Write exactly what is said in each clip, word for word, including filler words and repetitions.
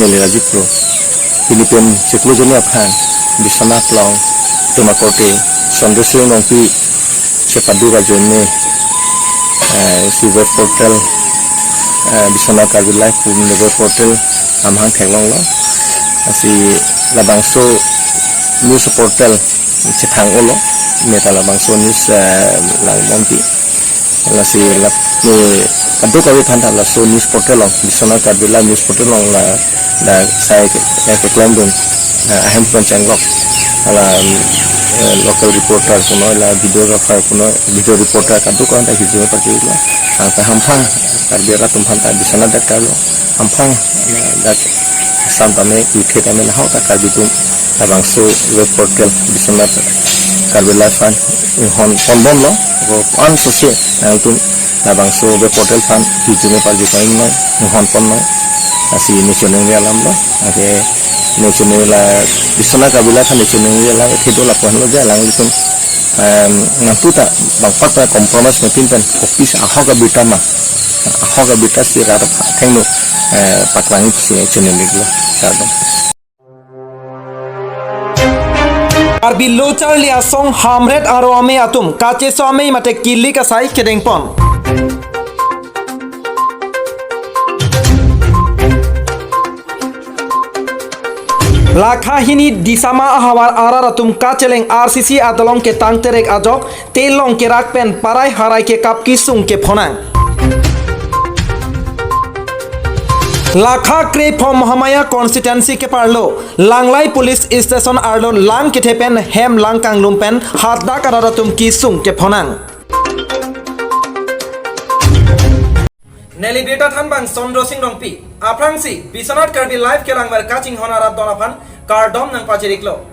Neli Rajib Kro. Pini pen chiklo joni aphan Biswanath along tema korte Chandra Sing Rongpi chepaduk ajoine, eh, si web portal, eh, Biswanath Karbi Live pu web portal amahang theklonglo. Lasi labangso news portal chethang-olo, meta labangso news, eh, langbompi. Lasi la, eh, kadokave aphan ta laso news portal along, Biswanath Karbi Live news portal along la dak sai ke, eh, keklemdun, eh, ahem pen chenglok. Hala, eh, local reporter punoi, la videographer punoi, video reporter kadokave ta hirjume parjilo. Angta hamphang Karbi arat atum aphan ta Biswanath dak kalo. Hamphang, eh, dak Assam tame, U K tame, lahai ta Karbi atum labangso web portal Biswanath Karbi Live aphan inghon ponbomlo. Ko-an sose nangtum labangso web portal aphan hirjume parju ponnon, inghon ponnon. Lasi ne choningri alamlo. Ake ne choning la Biswanath Karbi Live aphan ne choningri alam, ethe do lapuan lo je alanglitum, em, nangtum ta bang pat ta compromise mepin pen kopis ahok abirta ma, ahok abirta si rat athengno, eh, paklang si choningri lo. Kardom. Karbi Lo Charli Asong Hamret Aro Amei atum kacheso amei mate kilik asai kedengpon. Lakha hini Disama ahavar arat atum kacheleng R C C adolong ketang terek ajok telong kerak pen parai harai kekap kisung kephonang. Lakha krepho Mahamaya constituency keparlo Langlai police station arlo lang kethe pen hem lang kanglum pen hadak arat atum kisung kephonang. Neli birta thanbang Chandra Sing Rongpi, aphrangsi Biswanath Karbi Live kelangver kachinghon arat don aphan kardom nangpachiriklo.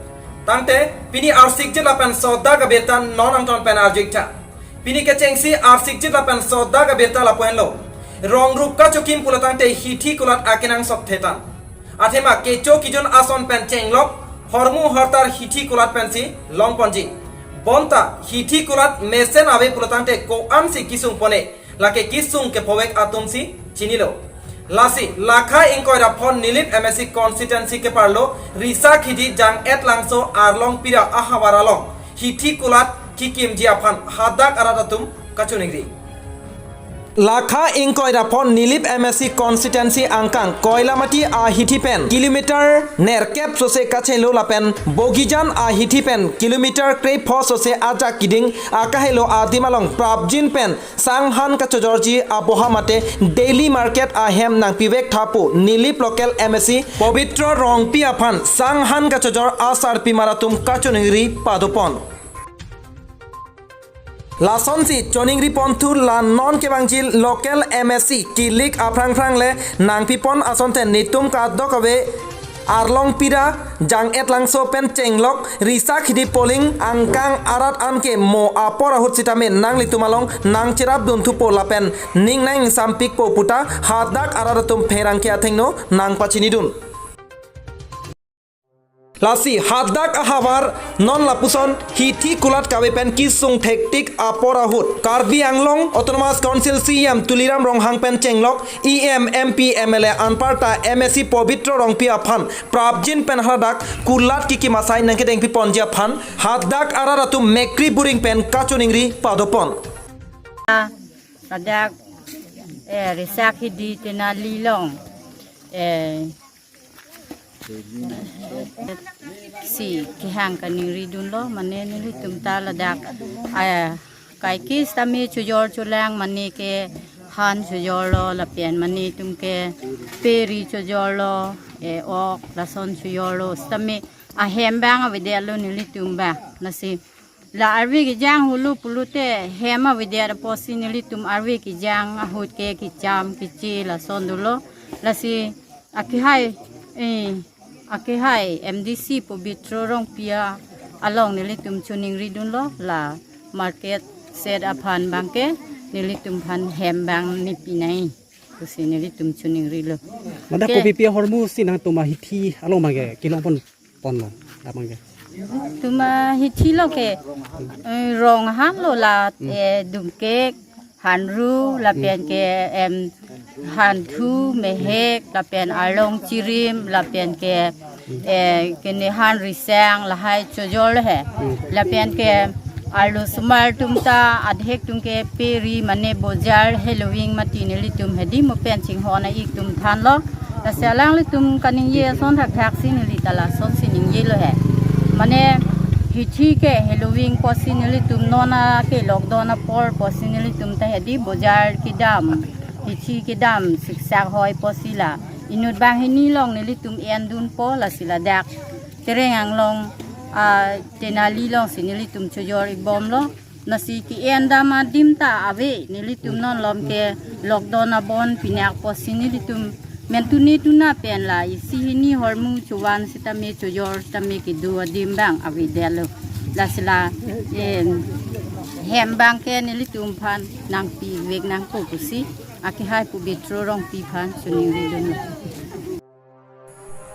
Tangte, pini arsikjit lapen sodak abirta non angton pen arju-ik tha. Pini kechengsi arsikjit lapen sodak abirta lapu henlo. Rong rup kachokim pulo tangte hithi kulat akenangsot thetan. Athema kecho kijun ason pen chenglok, hormu hortar hithi kulat pensi longponji. Bonta hithi kulat mesen ave pulo tangte ko-ansi kisung pone, lake kisung kephovek atumsi chinilo. Lasi, Lakha ingkoi ra phon Nilip M A C constituency keparlo Risakhidi Jang-et Langso Arlongpira ahavar along hithi kulat kikimji aphan hadak arat atum kachoningri. Lakha ingkoi ra phon Nilip M A C constituency angkang Koilamati ahithi pen kilometer nerkep sose kachelo lapen Bogijan ahithi pen kilometer krepho sose ajak kiding akahelo adim along prapjin pen sanghan kachojorji aboha mate daily market ahem nangpivek tha pu Nilip local M A C Pobitro Rongpi aphan sanghan kachojor asarpimar atum kachoningri padopon. Lasonsi choningri ponthu la non kevangji local M A C kilik aphrangphrang le nangpipon asonte netum kadokave Arlongpira Jang-et Langso pen chenglok Risakhidi polling angkang arat anke mo apor ahut sitame nanglitum along nangcherapdun thupo lapen ning nangsampikpo puta hadak arat atum pherangke athengno nangpachinidun. Lasi hadak ahavar non lapuson hithi kulat kave pen kisung thektik apor ahut Karbi Anglong Autonomous Council C E M Tuliram Ronghang pen chenglok E M, M P, M L A anparta M A C Pobitro Rongpi aphan prapjin pen hadak kulat kikim asai nangkedengpiponji aphan hadak arat atum mekri buring pen kachoningri padopon. Hadak, eh, Risakhidi Tenali along, eh, si kehang kaningridunlo, mane nelitum ta ladak, ah, kaikis tame chojor cholang, mane ke han chojorlo, lapen mane tum ke peri chojorlo, eh, ok lason chojorlo, sitame ahem bang avedetlo nelitum bang. Lasi la arve kejang hulu pulote hem avedet apotsi nelitum arve kejang ahut ke kecham keche lason dolo. Lasi akehai, eh, akehai M D C Pobitro Rongpi along nelitum choningridunlo, la market shed aphan bangke nelitum aphan hem bang nepinai pusi nelitum choningrilo. Mada ke kopi pi ahormu si nangtum ahithi along bangke kelongpon ponlo, labang ke. Tum ahithi lo ke, eh, rong ahan lo la, eh, dungkek, Hanru, lapen ke, em, Hanthu, Mehek, lapen Arlong Chirim, lapen ke, eh, kene Hanrisang, lahai chojor he. Lapen ke arlosomar atum ta adhek atum ke peri mane bojar heloving mati nelitum hedi mo pen chinghon a-ik atum thanlo. Lasi alanglitum kaningje ason thakthak si neli ta lason si ningjelo he. Mane hithi ke heloving pusi nelitum non a ke lockdown apor pusi nelitum ta hedi bojar kedam, hithi kedam siksak hoi pusi la. Inut banghini along nelitum endunpo, lasi ladak Tereng Anglong a Tenali along si nelitum chojor-ik bomlo. Lasi ke-en dam adim ta ave, nelitum non malom ke lockdown abon pinak pusi nelitum mentuni tuna pen la isi hini hormu chuvan sitame chojor sitame kedo adim bang avedetlo. Lasi la, em, hem bang ke nelitum aphan nangpivek nangpo pusi akehai pu Betro Rongpi aphan chiningridunlo.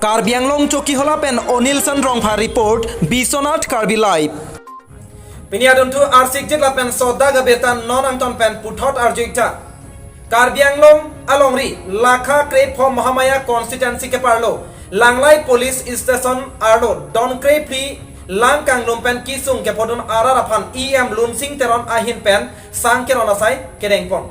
Karbi Anglong Chokihola pen Onilson Rongphar report, Biswanath Karbi Live. Pini adunthu arsikjit lapen sodak abirta non angton pen puthot arju-ik tha. Karbi Anglong alongri lakha krepho Mahamaya constituency keparlo Langlai police station arlo don krephli lang kanglum pen kesung kephodun arat aphan E M Lunsing Teron ahin pen sang keron asai kedengpon.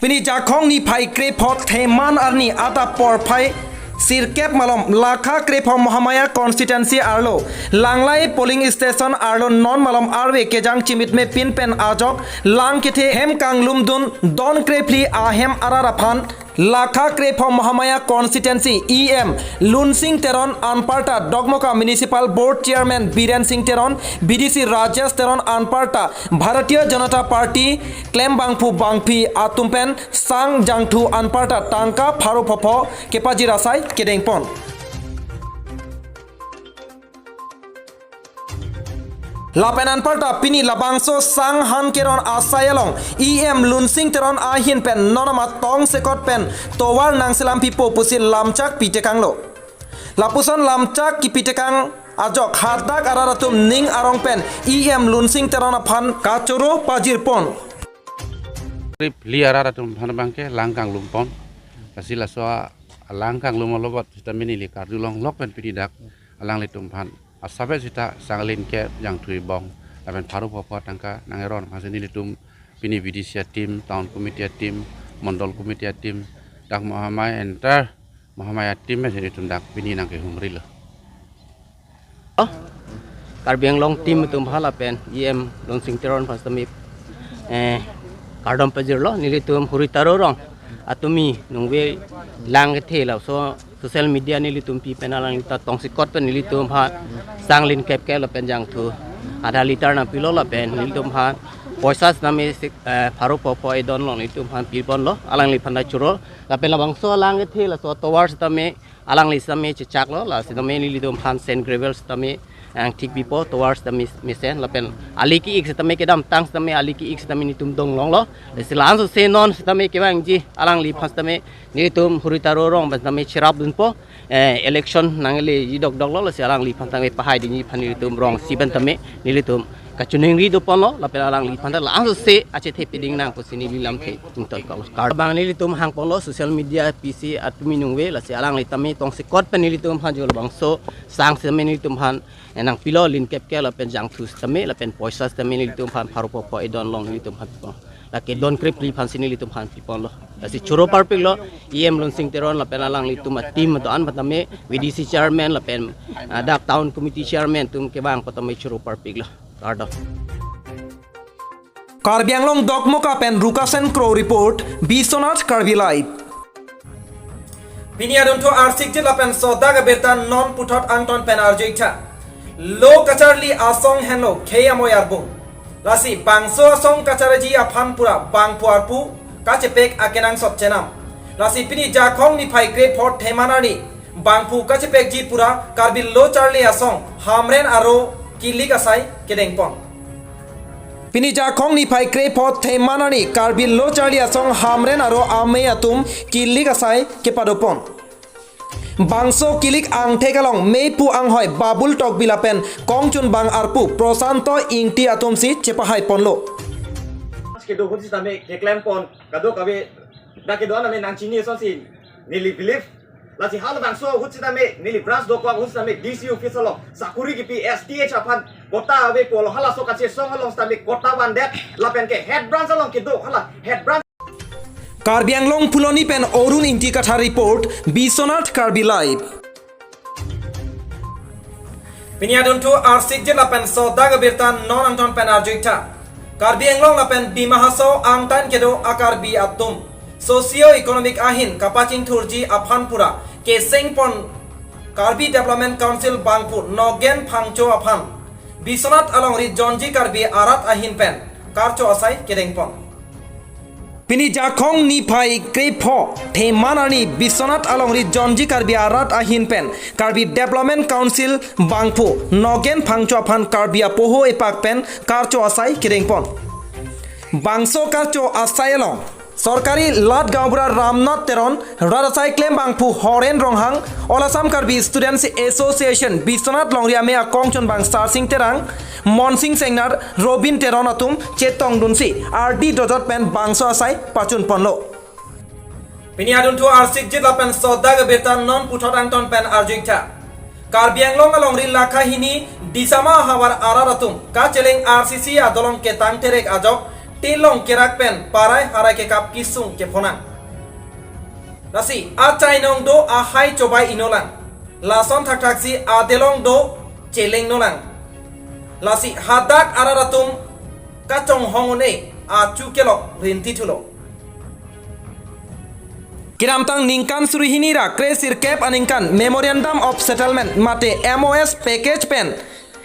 Pini Jakhong niphai krepho Theman arni adap porphai sirkep malom lakha krepho Mahamaya constituency arlo Langlai polling station arlo non malom arve kejang chimitme pin pen ajok lang kethe hem kanglumdun don krephli ahem arat aphan lakha krepho Mahamaya constituency E M Lunsing Teron anparta Dokmoka Municipal Board Chairman Biren Singh Teron, B D C Rajesh Teron anparta Bharatiya Janata Party klembangphu bangphi atum pen sang jangthu anparta tangka pharo phopho kepajir asai kedengpon. Lapen anparta pini labangso sang han keron asai along E M Lunsing Teron ahin pen non amat tongsekot pen tovar nangselam pipo pusi lamchak pitekanglo. Lapuson lamchak kipitekang ajok hadak arat atum ning arong pen E M Lunsing Teron aphan kachoro pajirpon. Krip li arat atum aphan bangke lang kanglumpon. Lasi laso a lang kanglum alobot sitame neli karjulonglok pen pini dak alanglitum aphan asapet sita sang lin ke jangthu ibong lapen pharo phopho tangka nang-eron aphan si nelitum pini B D C a-team, town committee a-team, mondol committee a-team, dak Mahamaya entire Mahamaya team si nelitum dak pini nangkehumrilo. Oh, Karbi Anglong team atum aphan lapen E M Lunsing Teron aphan sitame, eh, kardom pajirlo, nelitum Huri Taro Rong atumi nungve lang kethe laso social media nelitum pi pen alangli ta tongsekot pen nelitum aphan sang lin kep ke lapen jangthu adha litar nangpilo lapen nelitum aphan poisa sitame sik, eh, pharo phopho edon along nelitum aphan piponlo, alangliphan ta choro lapen labangso lang kethe laso tovar sitame alangli sitame chechaklo, la sitame nelitum aphan sand gravel sitame angthik pipo, tovar sitame mesen lapen ali ki-ik sitame kedamtang sitame ali ki-ik sitame nelitum donglonglo. Lasi la-anso se non sitame kevangji alangliphan sitame nelitum Huri Taro Rong aphan sitame cherapdunpo, eh, election nangle ji dokdoklo, lasi alangliphan sitame pahai dingji aphan nelitum rong si pen tame nelitum kachiningri doponlo lapen alangliphan ta la-anso se achethe piding nang pusi neli lamthe ingtonkoklo. Kardom, nelitum hangponlo social media P C atumi nungve, lasi alangli tame tongsekot pen nelitum aphan jo labangso sang sitame nelitum aphan, eh, nangpilo lin kep ke lapen jangthu sitame lapen poisa sitame nelitum aphan pharo phopho edon along nelitum aphan piponlo. Lake don krephli aphan si nelitum aphan piponlo. Lasi choro parpiklo E M Lunsing Teron lapen alanglitum a-team do-an aphan tame, V D C chairman lapen, ah, dak town committee chairman atum kevang aphan tame choro parpiklo. Kardom. Karbi Anglong Dokmoka pen Rukasen Kro report, Biswanath Karbi Live. Pini adunthu arsikjit lapen sodak abirta non puthot angton pen arju-ik tha. Lo kacharli asong henlo khei amoi arbung. Lasi bangso asong kacharliji aphan pura bangphu arpu kachepek akenangsot chenam. Lasi pini Jakhong niphai krepho Theman arni bangphu kachepekji pura Karbi Lo Charli Asong Hamren aro kilik asai kedengpon. Pini Jakhong niphai krepho Theman arni Karbi Lo Charli Asong Hamren aro amei atum kilik asai kepadopon. Bangso kilik angthek along meiphu anghoi Babul Tokbi lapen kongchunbang arpu Prosanto Ingti atum si chepahaiponlo. Kedo ahut sitame keklempon, kadokave dak kedo-an tame nangchini asonsi neli believe. Lasi halabangso ahut sitame neli branch dokok ahut sitame D C office along sakuri kipi S T H aphan quota ave pu along, halaso kachesong along sitame quota vandet, lapen ke head branch along kedo hala head branch. Karbi Anglong Phuloni pen Arun Ingti Kathar report, Biswanath Karbi Live. Pini adunthu arsikjit lapen sodak abirta non angton pen arjuitha. Karbi Anglong lapen Dima Hasao angtan kedo a-Karbi atum socio-economic ahin kapachingthurji aphan pura kesengpon Karbi Development Council bangphu Nogen Phangcho aphan Biswanath alongri Jonji Karbi arat ahin pen karcho asai kedengpon. Pini Jakhong niphai krepho Theman arni Biswanath alongri Jonji Karbi arat ahin pen Karbi Development Council bangphu Nogen Phangcho aphan Karbi apoho epak pen karcho asai kedengpon. Bangso karcho asai along sorkari lat gaonbura Ramnath Teron, rat asai klem bangphu Horen Ronghang, All Assam Karbi Students Association Biswanath longri amei akongchunbang Sarsing Terang, Monsing Sengnar, Robin Teron atum chetongdunsi ardi dojot pen bangso asai pachunponlo. Pini adunthu arsikjit lapen sodak abirta non puthot angton pen arjuitha. Karbi Anglong alongri lakha hini Disama havar arat atum kacheleng R C C adolong ketang terek ajok tilong kerak pen parai harai kekap kesung kephonang. Lasi achainong do ahai chobai inolang. Lason thakthaksi adelong do chelengnolang. Lasi hadak arat atum kachonghong un-e achu kelok rinti thulo. Kedamtang ningkan suri hini ra kre sirkep aningkan Memorandum of Settlement mate M O S package pen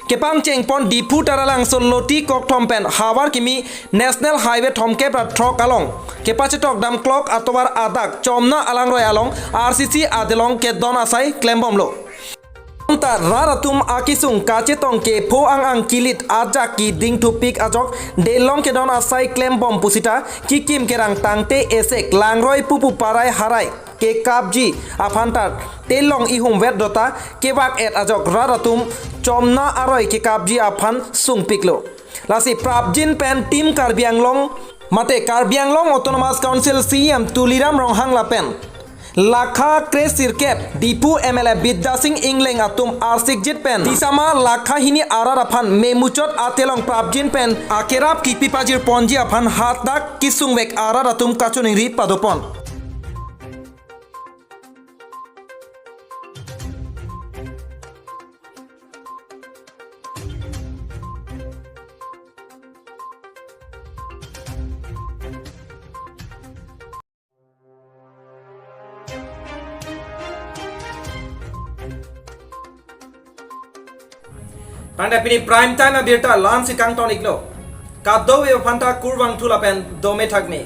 kepangchengpon Diphu Taralangso loti kokthom pen havar kimi National Highway thomkep ra throk along kepachetok dam clock atovar adak Chomna alangroi along R C C adelong kedon asai klembomlo. Ta rat atum akesung kachetong kepho ang ang kilit ajak keding thupik ajok delong kedon asai klembom pusita kikim kerang tangte esek langroi pupu parai harai kekapji aphan ta telong ihum vet dota kevak et ajok rat atum Chomna aroi kekapji aphan sungpiklo. Lasi prapjin pen Team Karbi Anglong mate Karbi Anglong Autonomous Council C E M Tuliram Ronghang lapen lakha kre sirkep Diphu M L A Bidya Sing Engleng atum arsikjit pen Disama lakha hini arat aphan memuchot atelong prapjin pen akerap kipi pajirponji aphan hadak kesungvek arat atum kachiningri padopon. Tangte pini prime time abirta la-ansi kangton-iklo. Kadokave aphanta kurvangthu lapen dome thakme.